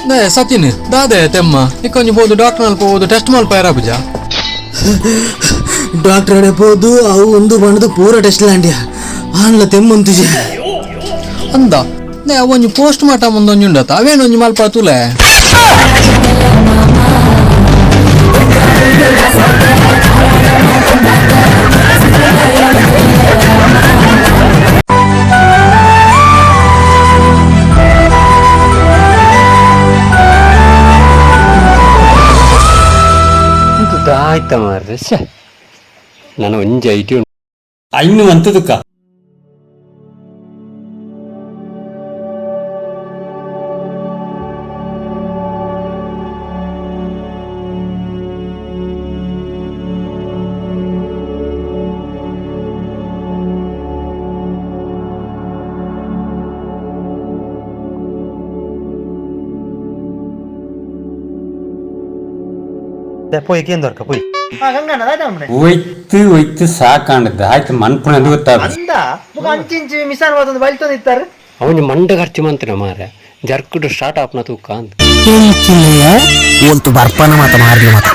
ನೇ ಸಚಿನ್, ದಾದೆ ತೆಮ್ಮ? ಇಕ್ಕೊಂಜಿ ಪೋದು ಡಾಕ್ಟರ್ ಅಲ್ಪ ಪೋದು ಟೆಸ್ಟ್ ಮಲ್ಪ ಪೂಜ. ಡಾಕ್ಟರ್ ಅಡೆ ಪೋದು ಅವು ಒಂದು ಬಣ್ಣದ ಪೂರ ಟೆಸ್ಟ್ ಲಾಂಡ್ಯ ಆನ್ಲ ತೆಮ್ಮಂತುಜಿ. ಅಂದ ನೇ ಒಂಜಿ ಪೋಸ್ಟ್ ಮಾರ್ಟಮ್ ಒಂದೊಂಜಿ ಉಂಡತ, ಅವೇನೊಂಜಿ ಮಲ್ಪ ತೂಲೆ. ಇದು ದಾಯ್ತ ಮಾರ್ರೆ. ಶ್ಯೆ, ನಾನು ಒಂಜಿ IT ಐನು ಅಂತದಕ್ಕ. ಪೋಯ್ ಕೇಂದ್ರ ಪೋಯ್. ಒಯ್ತು ಒಯ್ತು ಸಾಕಾಂಡದ್ದು ಆಯ್ತು, ಮನ್ಪುಣದು ಗೊತ್ತಾಗ. ಅಂದ ಬೊಕ ಅಂಚಿಂಚಿ ಮಿಸಾನ್ ವಾದೊಂದು ಬಲ್ತೊಂದು ಇತ್ತಾರೆ. ಅವನ ಮಂಡ ಖರ್ಚು ಮಂತಿನ ಮಾರೆ, ಜರ್ಕುಡು ಸ್ಟಾರ್ಟ್ ಆಪ್ನ ತೂಕ ಅಂತ. ಒಲ್ತು ಬರ್ಪನ ಮಾತ ಮಾರ್ಲಿ ಮಾತ.